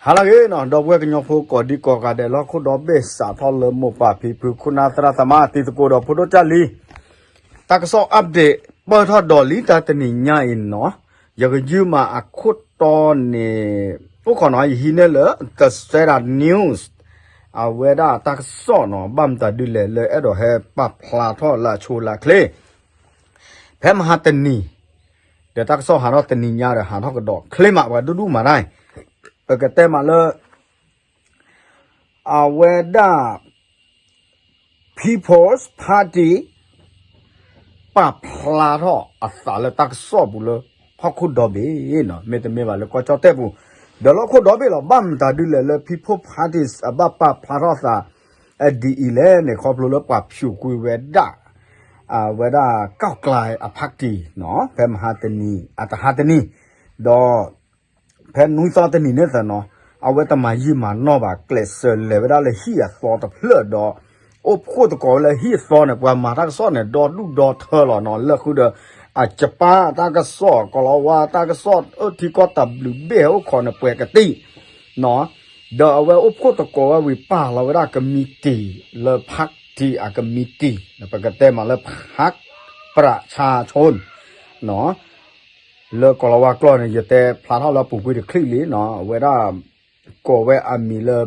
ဟါလၢအဂ့ၤနီၤ ဒီပုၢ်ဝဲၢ်ကညီဖိကိးဒံကိးဂၤဒဲး လၢဟီၣ်ခိၣ်ဒီဘ့ၣ်စးထီၣ်လၢမိၢ်ပၢ်ဖံဖု ခိၣ်နၢ်သရၣ်သမါ တံၤသကိးဒီးဖိဒိၣ်ကၢ်လံၤ တၢ်ကစီၣ် update ပၢၢ်ထီၣ်ဒီးလံတၢ်တနံၤညါအံၤနီၤ, ယကယုၢ်မးအခိၣ်တီန့ၣ် အိၣ်ခိးနီၤ ယဟံးန့ၢ်လၢ The Standard News အဝဲဒၣ်တၢ်ကစီၣ်နီၤ ဘၣ်မတၤဒ်လဲၣ်လၢအဲၣ်ဒိးဟဲပာ်ဖျါထီၣ်လၢအဆိလၢအချ့ ဖဲမဟါတနံၤ ဒီးတၢ်ကစီၣ်ဟးထီၣ်တနံၤညါဒီးဟးထီၣ်ကဒီးချ့မး ပှၤဒူၣ်ဒူၣ်မးတၢ်, ပကတဲမးလၢ အဝဲဒၣ် People's Party ပာ်ဖျါထီၣ်အသးလၢတၢ်ကစီၣ်ပူၤလၢ ဟီၣ်ခိၣ်ဒီဘ့ၣ်နီၤ မ့တမ့ၢ်ဘၣ်လၢကီၢ်ကၠီၣ်တဲၣ်ပူၤ, ဒီးလၢဟီၣ်ခိၣ်ဒီဘ့ၣ်လီၤ. ဘၣ်မတၤဒ်လဲၣ်လၢ People's Party အဘၣ်ပာ်ဖျါထီၣ်အသး ဒ်အံၤလဲၣ်န့ၣ် ခီဖျိလၢပှၤဖၠူးကွံာ်ဝဲဒၣ် အဝဲဒၣ် ก้าวไกล အ party နီၤ ဖဲမဟါတနံၤ အတဟါတနံၤ ဒီး ဖဲနွံသီတနံၤန့ၣ်သနီၤ အဝဲတမၤယံာ်မၤနီၢ်ဘၣ် ကျဲးစၢးလဲၤဝဲဒၣ်လၢဟံၣ်အသီတဖျၢၣ်ဒီး အိၣ်ဖှိၣ်သကိးဝဲလၢဟံၣ်အသီန့ၣ် ပှၤမၤတၢ်ကစီၣ်န့ၣ် ဒီဒူၣ်ဒီထၢလီၤနီၤ လၢဃုာ်ဒီး အကပၢ်တၢ်ကစီၣ် ကီၤလၤဝါတၢ်ကစီၣ် အၢထံကီၢ်တၢ်ဘျုးဘ့ၣ်ဟဲအိၣ်ခိးန့ၣ် ပှဲၤကတံာ် နီၤ, ဒီးအဝဲအိၣ်ဖှိၣ်သကိးဝဲဝံၤပာ်လီၤဝဲဒၣ်ကမံးတံာ်လၢ party အကမံးတံာ် ပကတဲမးလၢ พรรคประชาชน နီၤ လၢကီၤလၤဝါကျိာ်န့ၣ် ယတဲဖျါထီၣ်လၢအပူၤကွံာ်တချံးလံနီၤ အဝဲဒၣ် ကိးဝဲအမံၤလၢ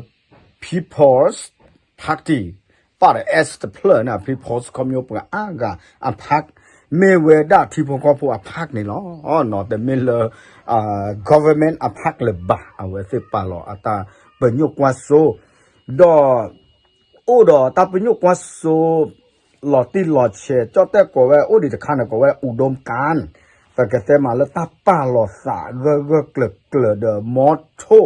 People's Party ပာ်ဒီး S တဖျၢၣ်န့ၣ် People's ခီဖျိပှၤအါဂၤအ party မ့ၢ်ဝဲဒၣ်ထံဖိကီၢ်ဖိအ party န့ၣ်လီၤ. တမ့ၢ်လၢ government အ party လၢၤဘၣ် အဝဲသ့ၣ်ပာ်လီၤအတၢ်ပညိၣ်ကွၢ်စိ ဒီး အိၣ်ဒီးတၢ်ပညိၣ်ကွၢ်စိ လီၤတံၢ်လီၤဆဲး ကၠီၣ်တဲၣ်ကိးဝဲအိၣ်ဒံးတခါန့ၣ် ကိးဝဲ อุดมการณ์ ပကတဲမးလၢတၢ်ပာ်လီၤသးဂၢၢ်ဂၢၢ်ကျၢၤကျၢၤဒီး motto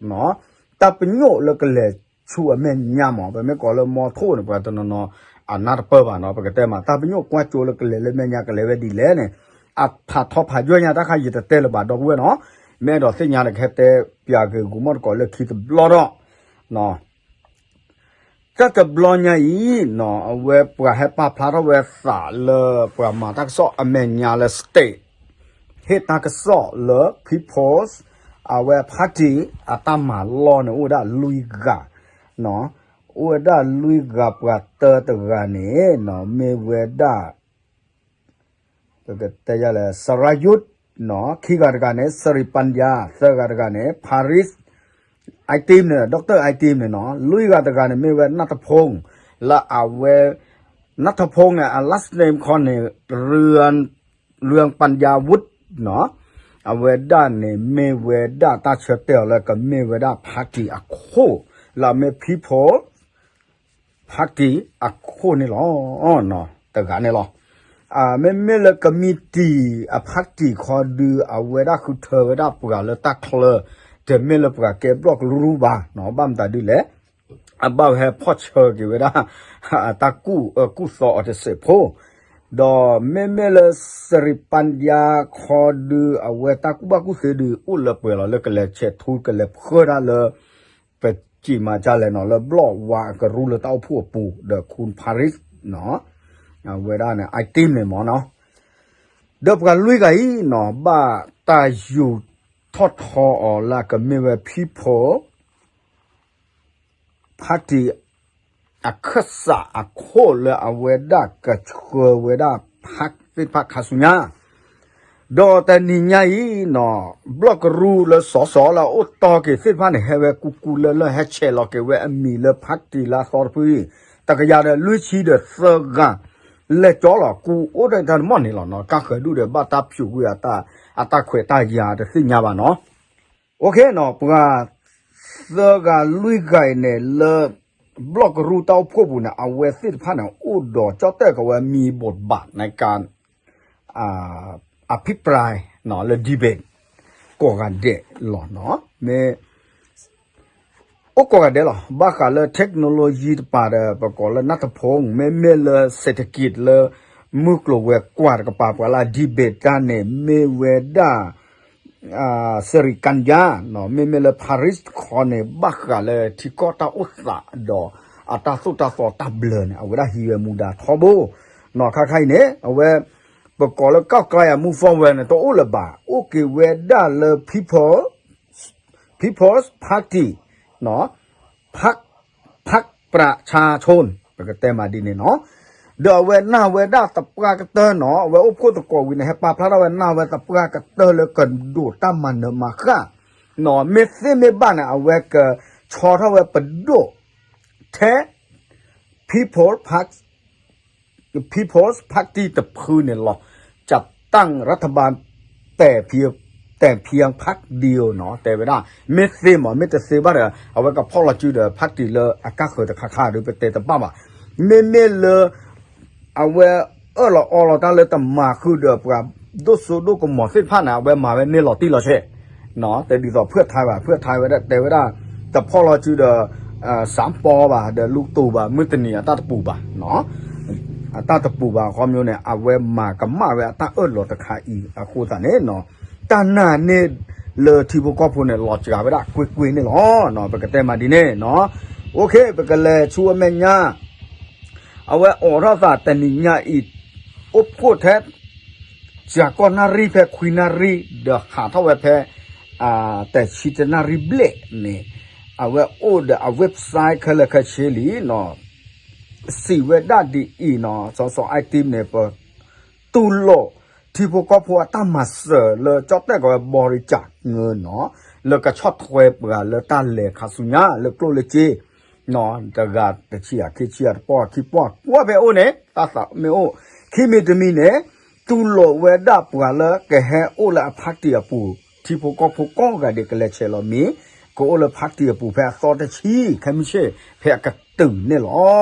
နီၤ တၢ်ပညိၣ်လၢကလဲၤဆူအမဲာ်ညါမး ပမ့ၢ်ကိးလၢ motto န့ၣ် ပှၤတနီၤနီၤ အနၢ်တပၢၢ်ဘၣ်နီၤ ပကတဲမး တၢ်ပညိၣ်ကွၢ်စိလၢကလဲၤလၢမဲာ်ညါ ကလဲၤဝဲဒ်လဲၣ်န့ၣ် အဖးထီဖးယွဲၢ်ညါတၢ်ခါ ယတတဲလၢၤဘၣ် ဒီပုၢ်ဝဲၢ်နီၤ မ့ၢ်အဲၣ်ဒိးသ့ၣ်ညါဒီး ကဟဲတဲပၠးက့ၤဂီၤမီၢ်တကိးလၢခံတဘျီဒီး တၢ်တဘျီညါအံၤနီၤ အဝဲပှၤဟဲပာ်ဖျါထီၣ်ဝဲသးလၢပှၤမၤတၢ်ကစီၣ်အမဲာ်ညါလၢ state ဟ့ၣ်တၢ်ကစီၣ်လၢ People's အဝဲ party အတၢ်မၤလီၢ်န့ၣ် အိၣ်ဝဲဒၣ်လွံၢ်ဂၤ အိၣ်ဝဲဒၣ်လွံၢ်ဂၤ ပှၤတၢတဂၤန့ၣ်နီၤ မ့ၢ်ဝဲဒၣ် ပကတဲယၤလဲၣ် Sarajuth နီၤ ခံဂၤတဂၤန့ၣ် Sripañña သၢဂၤတဂၤန့ၣ် Paris Itim န့ၣ် Doctor Itim န့ၣ်နီၤ လွံၢ်ဂၤတဂၤန့ၣ် မ့ၢ်ဝဲ Nattaphong လၢအဝဲ Nattaphong န့ၣ် အ last name ခီန့ၣ် Ru- Ruangpaññavuth နီၤ အဝဲဒၣ်န့ၣ် မ့ၢ်ဝဲဒၣ်တၢ်ဆၢတဲာ်အီၤလၢ ကမ့ၢ်ဝဲဒၣ် party အခိၣ် လၢအမ့ၢ် People party အခိၣ်န့ၣ်လီၤ. တဂၤန့ၣ်လီၤ. မ့မ့ၢ်လၢကမံးတံာ်အ party ခီဒုး အဝဲဒၣ်ဃုထၢဝဲဒၣ်ပှၤလၢတၢ်ချၢ တမ့ၢ်လၢပှၤကဲဘျီၣ်ကရူၢ်ဘၣ်နီၤ ဘၣ်မတၤဒ်လဲၣ် အဘၣ်ဝဲဟဲဖီၣ်ဆၢက့ၤဝဲဒၣ် အတၢ်ကူၣ်အၢကူၣ်သီအီၤတစဲးဖိ ဒီးမ့မ့ၢ်လၢ Sripañña ခီဒုး အဝဲတၢ်ကူၣ်ဘၣ်ကူၣ်သ့ဒုး အိၣ်လၢပှဲၤလီၤ လၢကလဲၤဆဲးထူ ကလဲၤဖှၢဒၣ်လၢ ပစံးမၤကလဲၣ်နီၤ လၢဘျီၣ်ဝါအကရူၢ်လၢတၢ်အိၣ်ဖှိၣ်အပူၤ ဒီး Khun Paris နီၤ အဝဲဒၣ်န့ၣ် Itim န့ၣ်မ့ၢ်နီၤ ဒီးပှၤလွံၢ်ဂၤအံၤနီၤ ဘၣ်တၢ်ယူၤထီၣ်ထီအီၤလၢအကမ့ၢ်ဝဲ People party အခၢၣ်စးအခိၣ်လၢအဝဲဒၣ်ကဆှၢဝဲဒၣ် party သ့ၣ်တဖၣ်ခါဆူညါ ဒီးတနံၤညါအံၤနီၤ ဘျီၣ်ကရူၢ်လၢစီၤစီၤလၢအအိၣ်တီက့ၤသ့ၣ်တဖၣ်န့ၣ် ဟဲဝဲကူကူလၢလၢ ဟဲဆဲးလီၤက့ၤဝဲအမံၤလၢ party လၢအသီတဖုအံၤ တကယၤဒီးလွံၢ်ဆံဒီးသၢဂၤ လဲၤကၠီလီၤ ကူအိၣ်ဒီးတၢ်တမီၢ်န့ၣ်လီၤနီၤ ကါဃၢၤဒူၣ်ဒီးဘၣ်တၢ်ဖၠူးကွံာ်အတၢ် အတၢ်ခွဲးတၢ်ယာ်တသ့ၣ်ညါဘၣ်နီၤ OK နီၤ ပှၤသၢဂၤလွံၢ်ဂၤအံၤန့ၣ် လၢဘျီၣ်ကရူၢ်တၢ်အိၣ်ဖှိၣ်ပူၤန့ၣ် အဝဲသ့ၣ်တဖၣ်န့ၣ် အိၣ်ဒီးကၠီၣ်တဲၣ်ကဝဲ มีบทบาท ในการ อภิปราย လၢ debate ကိးဂၤဒဲးလီၤနီၤ မ့ၢ် အိၣ်ကိးဂၤဒဲးလီၤ ဘၣ်ဃးလၢ technology တပၤဒီး ပကိးလၢ Nattaphong မ့မ့ၢ်လၢ เศรษฐกิจ လၢ မုၢ်ကျိၤဝဲၤကွာ်တကပၤ ပှၤလၢ debate တၢ်န့ၣ် မ့ၢ်ဝဲဒၣ် စရံကညါ မ့မ့ၢ်လၢ Paris တခီန့ၣ် ဘၣ်ဃးလၢထံကီၢ်တၢ်အိၣ်သးဒီး အတၢ်သိၣ်တၢ်သီတၢ်ဘျၢန့ၣ် အဝဲဒၣ်ဟံးဝဲမူဒါထီဘိ နီၤ ခါခါအံၤန့ၣ် အဝဲ ပကိးလၢ ก้าวไกล အ move forward န့ၣ် တအိၣ်လၢၤဘၣ် အိၣ်က့ၤဝဲဒၣ်လၢ People People's Party နီၤ พรรค พรรคประชาชน ပကတဲမးဒ်န့ၣ်နီၤ. ဒီးအဝဲနာ်ဝဲဒၣ်သပှၢ်ကတၢၢ်နီၤ အဝဲအိၣ်ဖှိၣ်သကိးဝံၤန့ၣ် ဟဲပာ်ဖျါထီၣ်ဝဲနာ်ဝဲသပှၢ်ကတၢၢ်လၢကဒိးတၢ်မၤနၢၤမၤဃၣ်နီၤ မ့ၢ်သ့မ့ၢ်ဘၣ်န့ၣ် အဝဲကဆီထီၣ်ဝဲပဒိၣ်ထဲ People Park People's Party တဖုန့ၣ်လီၤ. จัดตั้งรัฐบาลแต่เพียง แต่เพียงพรรคเดียว နီၤ တဲဝဲဒၣ် မ့ၢ်သ့မး မ့ၢ်တသ့ဘၣ်ဒီး အဝဲကဖီၣ်လီၤစုဒီး party လၢအကါဃၢၤတခါခါဒီး ပတဲတဘၣ်ဘၣ်. မ့မ့ၢ်လၢ အဝဲအၢၣ်လီၤအီလီၤတၢ်လၢတမၤဃုာ်ဒီးပှၤဒိၣ်စိဒိၣ်ကမီၤသ့ၣ်တဖၣ်န့ၣ် အဝဲမၤဝဲန့ၢ်လီၤတံၢ်လီၤဆဲး တဒ်သိးဖုၣ်ထါဘၣ် ဖုၣ်ထါဝဲဒၣ်တဲဝဲဒၣ် တဖီၣ်လီၤစုဒီး စၣ်ပီဘၣ် ဒီးလူကတိၤဘၣ် မုၢ်တနံၤအတၢ်တပူၤဘၣ် အတၢ်တပူၤဘၣ်အခီပညီန့ၣ် အဝဲမၤကမၣ်ဝဲအတၢ်အၢၣ်လီၤတခါအံၤအဃိသတးန့ၣ် တၢ်နာ်န့ၢ်လၢထံဖိကီၢ်ဖိန့ၣ် လီၤစှၤဝဲဒၣ်ကွ့ၢ်ကွ့ၢ်န့ၣ်လီၤ. ပကတဲမးဒ်န့ၣ်နီၤ. OK ပကလဲၤဆူအမဲာ်ညါ အဝဲအိးထီၣ်သးတနံၤညါအံၤ အိၣ်ဖှိၣ်ထဲ စှၤကီၢ်နၣ်ရံၣ်ဖဲခွံနၣ်ရံၣ် ဒီးဟးထီၣ်ဝဲဖဲ တဆံတနၣ်ရံၣ်ဘျဲၣ်န့ၣ် အဝဲအိၣ်ဒီးအ website ခဲလၢာ်ခဲဆ့လံနီၤ စံးဝဲဒၣ်ဒ်အံၤနီၤ စီၤစီၤ active န့ၣ် ပတူၢ်လိာ်ထံဖိကီၢ်ဖိအတၢ်မၤစၢၤလၢကၠီၣ်တဲၣ်ကီးဝဲ บริจาคเงิน နီၤ လၢကဆီၣ်ထွဲပှၤလၢတၢ်လဲၤခါဆူညါလၢကျိၣ်လၢစ့ တဂၤတဆံဂၤခံဆံဂၤတပီၢ်ခံပီၢ်ကွၢ်ဖဲအိၣ်န့ၣ် တၢ်သးမ့ၢ်အိၣ် ခံမံၤတမံၤန့ၣ် တူၢ်လိာ်ဝဲဒၣ်ပှၤလၢကဟဲအိၣ်လၢအ party အပူၤ ထံဖိကီၢ်ဖိကိးဂၤဒဲးကလဲၤဆဲးလီၤမံၤ ကအိၣ်လၢ party အပူၤဖဲအသီတဆံ ခဲမုၢ်ဆ့ၣ် ဖဲအကတုၤန့ၣ်လီ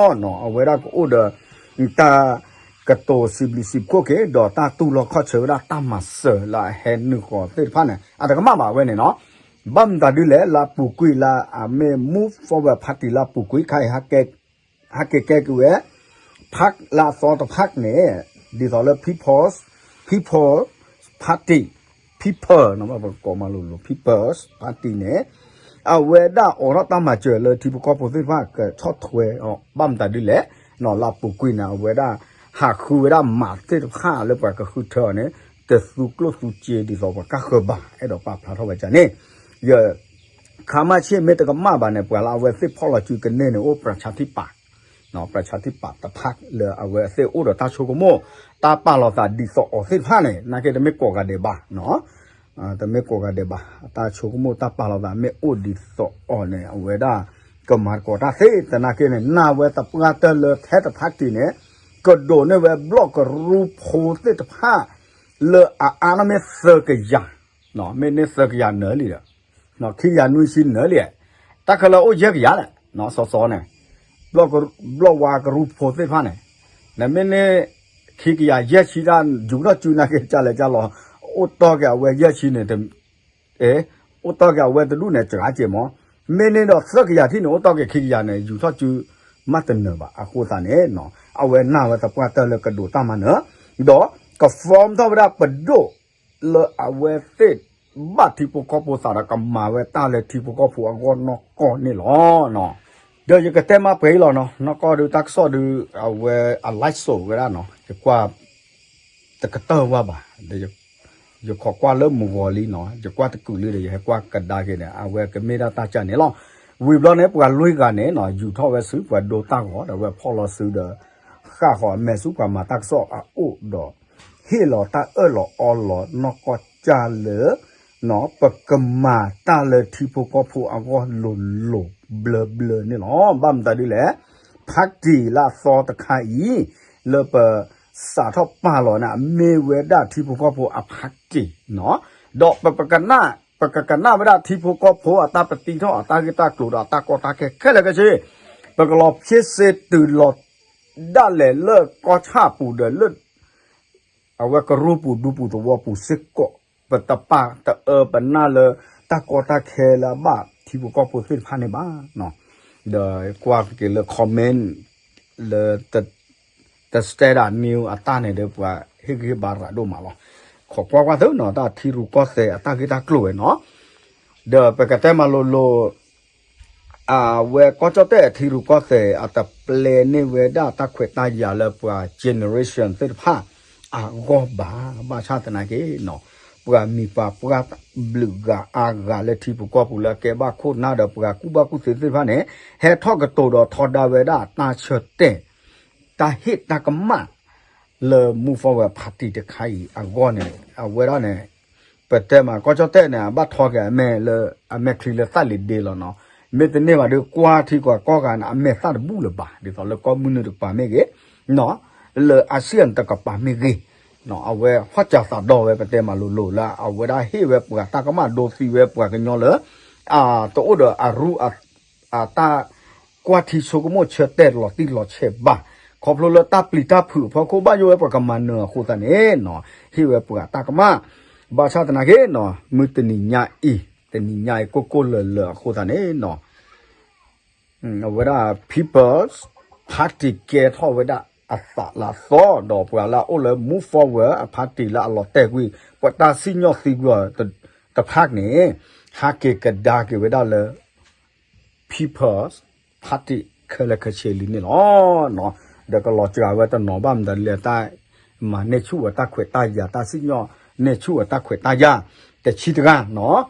ၤ. အဝဲဒၣ်ကအိၣ်ဒီး တၢ်ကတိၤစံးဘျုးစံးဖှိၣ်က့ၤ ဒီးတၢ်တူၢ်လိာ်ခီၣ်ဆၢဝဲဒၣ်တၢ်မၤစၢၤလၢအဟဲနုာ်ဃီၤသ့ၣ်တဖၣ်န့ၣ် အတကမၣ်ဘၣ်ဝဲန့ၣ်နီၤ. ဘၣ်မတၤဒ်လဲၣ် လၢအပူၤကွံာ်လၢအမ့ၢ် move forward party လၢအပူၤကွံာ်ခါအံၤ ဟဲက့ၤကဲက့ၤဝဲ park လၢအသီတ park န့ၣ် ဒ်သိးလၢ people's people party people ပကိးမးလိၤလိၤ people's party န့ၣ် အဝဲဒၣ်အိးထီၣ်တၢ်မၤစၢၤလၢထံဖိကီၢ်ဖိသ့ၣ်တဖၣ်ကဆီၣ်ထွဲအီၤ ဘၣ်မတၤဒ်လဲၣ် လၢအပူၤကွံာ်န့ၣ် အဝဲဒၣ်ဟးဃုဝဲဒၣ်မးသ့ၣ်တဖၣ်လၢပှၤကဃုထၢအီၤန့ၣ် တသူကျိၣ်သူစ့ဒ်သိးပှၤကါဃၢၤဘၣ် အဲၣ်ဒိးပာ်ဖျါထီၣ်ဝဲဒ်န့ၣ် ယ ခါမးဆ့ၣ်မ့ၢ်တကမၣ်ဘၣ်န့ၣ် ပှၤလၢအဝဲသ့ၣ်ဖီၣ်လီၤစုကန့ၢ်န့ၣ် အိၣ်ပြၤဆါထံပာ် ပြၤဆါထံပာ်တဖၣ်လၢအဝဲသ့ၣ်အိၣ်ဒီးတၢ်ဆိကမိၣ် တၢ်ပာ်လီၤသးဒ်သိးအီၤသ့ၣ်တဖၣ်န့ၣ် နာ်က့တမ့ၢ်ကိးဂၤဒဲးဘၣ် တမ့ၢ်ကိးဂၤဒဲးဘၣ် တၢ်ဆိကမိၣ်တၢ်ပာ်လီၤသးမ့ၢ်အိၣ်ဒ်သိးအီၤန့ၣ် အဝဲဒၣ် ကမၤသကိးတၢ်သ့ သနာ်က့န့ၣ် နာ်ဝဲသပှၢ်တၢၢ်လၢထဲတဖၣ်တံၢ်န့ၣ် ကဒိးန့ၢ်ဝဲဘျီၣ်ကရူၢ်ဖိသ့ၣ်တဖၣ် လၢအအါန့ၣ်မ့ၢ်သၢကယၤ မ့ၢ်န့ၢ်သၢကယၤနၢၤလံဒီး ခံကယၤနွံဆံနၢၤလံ တၢ်ခဲလၢာ်အိၣ်ယဲၢ်ကယၤလဲၣ် စီၤစီၤန့ၣ် ဘျီၣ်ဝါကရူၢ်ဖိသ့ၣ်တဖၣ်န့ၣ် နမ့ၢ်န့ၢ် ခံကယၤယဲၢ်ဆံတၢ် ယူၤထီၣ်စုနာ်က့ၤကလဲၤကလီၤ အိၣ်တီၢ်က့ၤအဝဲယဲၢ်ဆံန့ၣ် အိၣ်တီၢ်က့ၤအဝဲတဒူၣ်န့ၣ် စှၤက့ၤမး မ့ၢ်န့ၢ်ဒီးသၢကယၤထံၣ်န့ၣ် အိၣ်တီၢ်က့ၤခံကယၤန့ၣ် ယူၤထီၣ်စု မးတနၢၤဘၣ် အဃိသတးန့ၣ် အဝဲနာ်ဝဲသပှၢ်တၢၢ်လၢကဒိးတၢ်မၤနၢၤ ဒီးက form ထီၣ်ဝဲဒၣ်ပဒိၣ် လၢအဝဲသ့ၣ်ဘၣ်ထံဖိကီၢ်ဖိသးဒီး ကမၤဝဲတၢ်လၢထံဖိကီၢ်ဖိအဂီၢ်နီၢ်ကီၢ်န့ၣ်လီၤ. ဒီးယကတဲမးပှဲၤအံၤလီၤနီၤ, နီၢ်ကီၢ်ဒုးတၢ်ကစီၣ်ဒုး အဝဲအ live show ဝဲဒၣ်နီၤ, ယကွၢ် တကတၢၢ်ဝဲဘၣ်, ဒီးယခိးကွၢ်လၢမုၢ်ဂီၤလံနီၤ, ယကွၢ်တကုာ်လံဒီး ယဟဲကွၢ်ကဒါက့ၤန့ၣ် အဝဲကမ့ၢ်ဒၣ်တၢ်ကၢ်န့ၣ်လီၤ. ဝံၤဘျီန့ၣ် ပှၤလွံၢ်ဂၤန့ၣ်နီၤ ယူၤထီၣ်ဝဲဆူပှၤဒိတၢ်ဂီၤဒီး အဝဲဖီၣ်လီၤစုဒီး ဃၣ်ဃီၤအမဲာ်ဆူပှၤမၤတၢ်ကစီၣ်အအိၣ်ဒီး ဟ့ၣ်လီၤတၢ်အၢၣ်လီၤအီလီၤနီၢ်ကီၢ်ကၢ်လၢ ပကမၤတၢ်လၢထံဖိကီၢ်ဖိအဂီၢ်လိၤလိၤဘျၢဘျၢန့ၣ်လီၤ. ဘၣ်မတၤဒ်လဲၣ်, ဖါတံၢ်လၢအသီတခါအံၤ လၢပစးထီၣ်ပာ်လီၤန့ၣ် အမ့ၢ်ဝဲဒၣ်ထံဖိကီၢ်ဖိအဖါတံၢ်နီၤ, ဒီးပ ပကကနၣ်ဝဲဒၣ်ထံဖိကီၢ်ဖိအတၢ်ပတံထီၣ်အတၢ်ဂ့ၢ်တၢ်ကျိၤဒီးအတၢ်ကီတၢ်ခဲခဲလၢာ်ခဲဆ့, ပကလီၤဖျ့စ့တုၤလီၤဒၣ်လဲာ်လၢကီၢ်ဆၣ်ပူၤဒီးလၢ အဝဲကရူၢ်ပူၤဒူပူၤသဝီပူၤစ့ၢ်ကီး, ပတပာ်တအၢပနၢ်လၢတၢ်ကီတၢ်ခဲလၢအဘၣ်ထံဖိကီၢ်ဖိသ့ၣ်တဖၣ်န့ၣ်ဘၣ်. ဒီးကွၢ်က့ၤလၢ comment လၢ တ standard news အတၢ်န့ၣ်ဒီး ပှၤဟ့ၣ်ဂံၢ်ဟ့ၣ်ဘါရၤဒိၣ်မးလီၤ. ခိးကွၢ်ကွၢ်သုနီၤ တၢ်ထံရူၢ်ကီၢ်သဲးအတၢ်ဂ့ၢ်တၢ်ကျိၤဝဲနီၤ, ဒီးပကတဲမးလိၤလိၤ အဝဲကီၢ်ကၠီၣ်တဲၣ်ထံရူၢ်ကီၢ်သဲး အတပျဲန့ၢ်ဝဲဒၣ်တၢ်ခွဲးတၢ်ယာ်လၢပှၤ generation သ့ၣ်တဖၣ်အဂီၢ်ဘၣ်, ဘၣ်ဆၣ်သနာ်က့နီၤ, ပှၤမံၤပှၤပှၢ်ဘျုးဂၤအါဂၤလၢထံပူၤကီၢ်ပူၤလၢအကဲဘၣ်ခိၣ်နၢ်ဒီးပှၤကူၣ်ဘၣ်ကူၣ်သ့သ့ၣ်တဖၣ်န့ၣ် ဟဲထီၣ်ကတိၤဒီးထီဒါဝဲဒၣ်တၢ်ဆၢတဲာ် တၢ်ဟ့ၣ်တၢ်ကမၣ် လၢ Move Forward Party တခါအံၤအဂီၢ်န့ၣ် အဝဲဒၣ်န့ၣ် ပတဲမးကီၢ်ကၠီၣ်တဲၣ်န့ၣ် အဘၣ်ထီက့ၤအမဲာ်လၢ အမဲာ်ချံလၢသၣ်လံၤဒ့လီၤနီၤ. မ့တန့ၢ်ဘၣ်ဒီး ကွၢ်ထံကွၢ်ကီၢ်ဂၤန့ၣ် အမဲာ်သၣ်တဘူၣ်လၢၤဘၣ် ဒ်သိးလၢကီၢ်မုၢ်နုာ်တကပၤမ့ၢ်ဂ့ၤ လၢ ASEAN တကပၤမ့ၢ်ဂ့ၤ အဝဲဟီၣ်စၢၤသးဒီဝဲပတဲမးလိၤလိၤလၢ အဝဲဒၣ်ဟ့ၣ်ဝဲပှၤတၢ်ကမၣ်ဒိသံဝဲပှၤကညီလၢ တအိၣ်ဒီးအရူ အတၢ်ကွၢ်ထံဆိကမိၣ်ဆၢတဲာ်လီၤတံၢ်လီၤဆဲးဘၣ်. ခီဖျိလၢတၢ်ပျံၤတၢ်ဖုးအဖီခိၣ်ဘၣ်ယိၣ်ဝဲပှၤကမၤနၢၤအဃိသတးန့ၣ်နီၤ ဟ့ၣ်ဝဲပှၤတၢ်ကမၣ် ဘၣ်ဆၣ်သနာ်က့နီၤ မုၢ်တနံၤညါအံၤ တနံၤညါအံၤ ကိၢ်ကိၢ်လၢၤလၢၤအဃိသတးန့ၣ် အဝဲဒၣ် People's Party ကဲထီၣ်ဝဲဒၣ်အသးလၢအသီ ဒီးပှၤလၢအအိၣ်လၢ Move Forward အ party လၢအလီၤတဲာ်ကွံာ် ပှၤတၢ်စံၣ်ညီၣ်သံကွံာ်အီၤတဖၣ်န့ၣ် ဟးက့ၤကဒါက့ၤဝဲဒၣ်လၢ People's Party ခဲလၢာ်ခဲဆ့လံန့ၣ်လီၤ. ဒီးကလီၤစှၤဝဲတနီၤဘၣ်မတၤဒ်လဲၣ် တၢ်မၤန့ၢ်ဆူၣ်ဝဲတၢ်ခွဲးတၢ်ယာ် တၢ်စံၣ်ညီၣ်န့ၢ်ဆူၣ်ဝဲတၢ်ခွဲးတၢ်ယာ် တဆံတဂၤနီၤ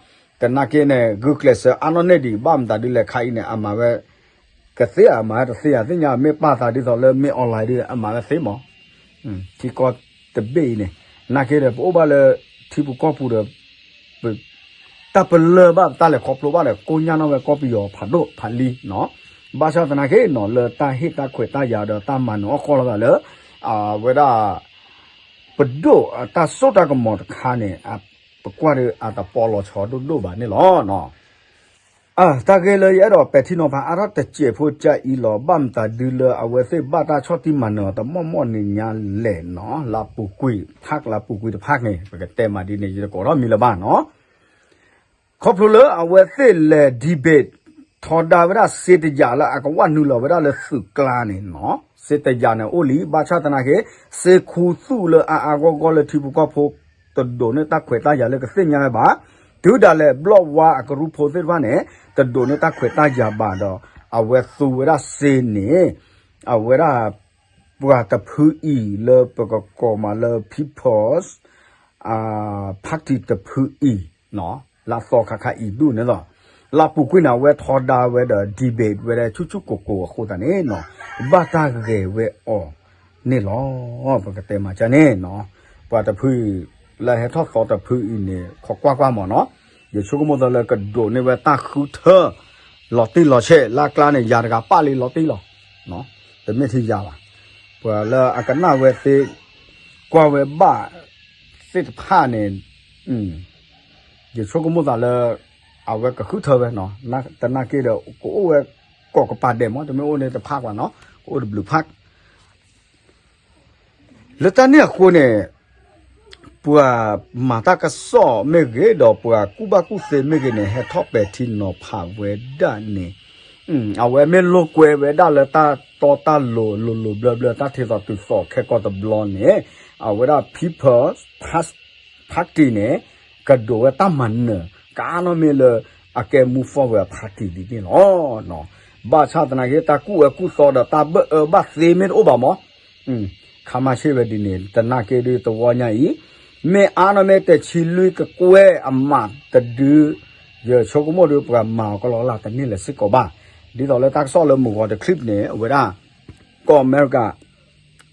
သနာ်က့န့ၣ် ဂုာ်ကျဲးစၢးအါနီၣ်န့ၢ်ဒံး ဘၣ်မတၤဒ်လဲၣ်ခါအံၤန့ၣ် အမၤဝဲ ကသ့အမၤဝဲတသ့ဧါ သ့ၣ်ညါမ့ၢ်ပာ်သးဒ်သိးလၢမ့ၢ် online ဒ်အမၤဝဲသ့မး ထံကီၢ်တဘ့ၣ်အံၤန့ၣ် သနာ်က့ဒီး ပအိၣ်ဘၣ်လၢ ထံပူၤကီၢ်ပူၤဒီး တၢ်ပလၢၢ်ဘၣ် တၢ်လဲၤခီဖျိဘၣ်ဒီး ကိညၢ်နီၣ်ဝဲကီၢ်ပယီၤဖးဒိၣ်ဖးလံနီၤ ဘၣ်ဆၣ်သနာ်က့နီၤ လၢတၢ်ဟ့ၣ်တၢ်ခွဲးတၢ်ယာ်ဒီးတၢ်မၤနၢၤအီၣ်ဃီလီၤသးလၢ အဝဲဒၣ် ပဒိၣ်အတၢ်စိတၢ်ကမီၤတခါန့ၣ် ပကွၢ်ဒီးအတပီလီၤဆီဒိၣ်ဒိၣ်ဘၣ်န့ၣ်လီၤ. တၢ်ဂ့ၢ်လၢယအဲၣ်ဒိးပဲာ်ထံနီၤဖးအါထီၣ်တစဲးဖိကအံၤလီၤ ဘၣ်မတၤဒ်လၢအဝဲသ့ၣ်ဘၣ်တၢ်ဆီၣ်တံၢ်မၤနၢၤအီၤတမီၢ်မီၢ်န့ၣ်ညါလဲၣ်နီၤ လၢပူၤကွံာ်ဖး လၢပူၤကွံာ်တဖၣ်န့ၣ် ပကတဲမးဒ်န့ၣ် ယတကိးထီၣ်မံၤလၢၤဘၣ်နီၤ ခီဖျိလၢအဝဲသ့ၣ်လဲၤ debate ထီဒါဝဲဒၣ်စ့တယာ်လၢအကဝၢ်နုာ်လီၤဝဲဒၣ်လၢသုးကျါန့ၣ်နီၤ စ့တယာ်န့ၣ်အိၣ်လံ ဘၣ်ဆၣ်သနာ်က့ စ့ခူသူၣ်လၢအါအါဂီၢ်ဂီၢ်လၢထံဖိကီၢ်ဖိ တဒိးန့ၢ်တၢ်ခွဲးတၢ်ယာ်လၢကသ့ၣ်ညါဝဲဘၣ် တုၤဒၣ်လဲာ်ဘျီၣ်ဝါအကရူၢ်ဖိသ့ၣ်တဖၣ်န့ၣ် တဒိးန့ၢ်တၢ်ခွဲးတၢ်ယာ်ဘၣ်ဒီး အဝဲသူဝဲဒၣ်စ့န့ၣ် အဝဲဒၣ် ပှၤတဖုအံၤလၢပကကိးမးလၢ People's Party တဖုအံၤ လၢအသီခါခါအံၤဒူၣ်န့ၣ်လီၤ. လၢပူၤကွံာ်န့ၣ် အဝဲထီဒါဝဲဒီး debate ဝဲဒၣ်ဆူၣ်ဆူၣ်ကိၢ်ကိၢ်အဃိသတးန့ၣ်နီၤ ဘၣ်တၢ်ဂဲၤဝဲအီၤန့ၣ်လီၤ. ပကတဲမးကန့ၣ်နီၤ ပှၤတဖုအံၤ လၢဟဲထီၣ်သီတဖုအံၤန့ၣ် ခိးကွၢ်ကွၢ်မးနီၤ ယဆိကမိၣ်သးလၢကဒိးန့ၢ်ဝဲတၢ်ဃုထၢ လီၤတံၢ်လီၤဆဲး လၢအကျါန့ၣ် ယၤတဂၤပာ်လံလီၤတံၢ်လီၤ တမ့ၢ်ထဲယၤဘၣ်. ပှၤလၢအကနၣ်ဝဲသ့ ကွၢ်ဝဲဘၣ်သ့ၣ်တဖၣ်န့ၣ် ယဆိကမိၣ်သးလၢ အဝဲကဃုထၢဝဲနီၤ သနာ်က့ဒီး ကအိၣ်ဝဲကိးကပၤဒဲးမး တမ့ၢ်အိၣ်န့ၣ်တဖၣ်ကွၢ်နီၤ ကအိၣ်တဘျုးဖၣ် လၢတၢ်န့ၣ်အဃိန့ၣ် ပှၤမၤတၢ်ကစီၣ်မ့ၢ်ဂ့ၤ ဒီးပှၤကူၣ်ဘၣ်ကူၣ်သ့မ့ၢ်ဂ့ၤန့ၣ် ဟဲထီၣ်ပဲာ်ထံနီၤဖးဝဲဒၣ်န့ၣ် အဝဲမ့ၢ်လိာ်ကွဲဝဲဒၣ်လၢတၢ်တီတၢ်လိၤလိၤလိၤဘျၢဘျၢ တၢ်ထဲသိးတုၤသိးခဲကိာ်တဘျီန့ၣ် အဝဲဒၣ် People's Party န့ၣ် ကဒိးဝဲတၢ်မၤနၢၤ ကအါနီၢ်မ့ၢ်လၢ အကဲ Move Forward Party ဒ်န့ၣ်လီၤ. ဘၣ်ဆၣ်သနာ်က့ တၢ်ကူၣ်အၢကူၣ်သီဒီးတၢ်ဘၢၣ်အၢဘၣ်သ့မ့ၢ်တအိၣ်ဘၣ်မး ခါမၤဆ့ၣ်ဝဲဒ်န့ၣ် သနာ်က့ဒ်သဝီညါအံၤ မ့ၢ်အါနီၢ်မ့ၢ်တဆံလွံၢ်ကကွဲၢ်အမးတဒု ယဆိကမိၣ်ဒီးပှၤမၤအီၤကလီလၢ်တန့ၢ်လၢၤစ့ၢ်ကီးဘၣ်. ဒ်သိးလၢတၢ်ကစီၣ်လၢမုၢ်ဂီၤတချံၣ်န့ၣ် အဝဲဒၣ် ကီၢ်အမဲရကၤ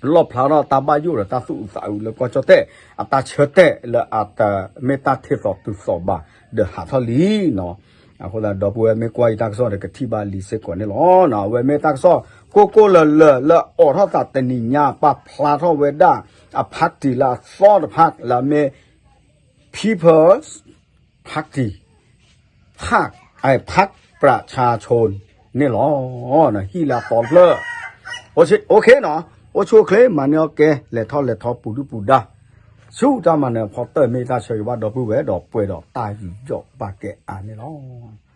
လီၣ်ဖျါထီၣ်တၢ်ဘၣ်ယိၣ်ဒီးတၢ်သူၣ်အုးသးအုးလၢကီၢ်ကၠီၣ်တဲၣ် အတၢ်ဆၢတဲာ်လၢအတမ့ၢ်တၢ်ထဲသိးတုၤသိးဘၣ် ဒီးဟးထီၣ်လံနီၤ. အဃိသတးဒီပုၢ်ဝဲၢ်မ့ၢ်ကွၢ်ယတၢ်ကစီၣ်ဒီးကထံၣ်ဘၣ်လံစ့ၢ်ကီးန့ၣ်လီၤ. အဝဲမ့ၢ်တၢ်ကစီၣ် ကိၢ်ကိၢ်လၢၤလၢၤလၢအအိးထီၣ်သးတနံၤညါ ပာ်ဖျါထီၣ်ဝဲဒၣ် အ party လၢအသီတဖၣ်လၢအမ့ၢ် People's Party พรรคประชาชน န့ၣ်လီၤ. ဟံၣ်လၢအသီတဖျၢၣ် OK နီၤ အိၣ်ဆူၣ်အိၣ်ချ့ မၤန့ၢ်အီၣ်ကဲ လဲၤထီၣ်လဲၤထီပူၤဒုၣ်ပူၤဒါ ဆူတၢ်မၤနၢၤဖီတၢၢ် မ့ၢ်တၢ်ဆၢဂ့ၤဘၣ်ဒီပုၢ်ဝဲၢ်ဒီးပှဲၤဒီးတၢ်ယူးယီၣ်ဘၣ်ကဲအါန့ၣ်လီၤ.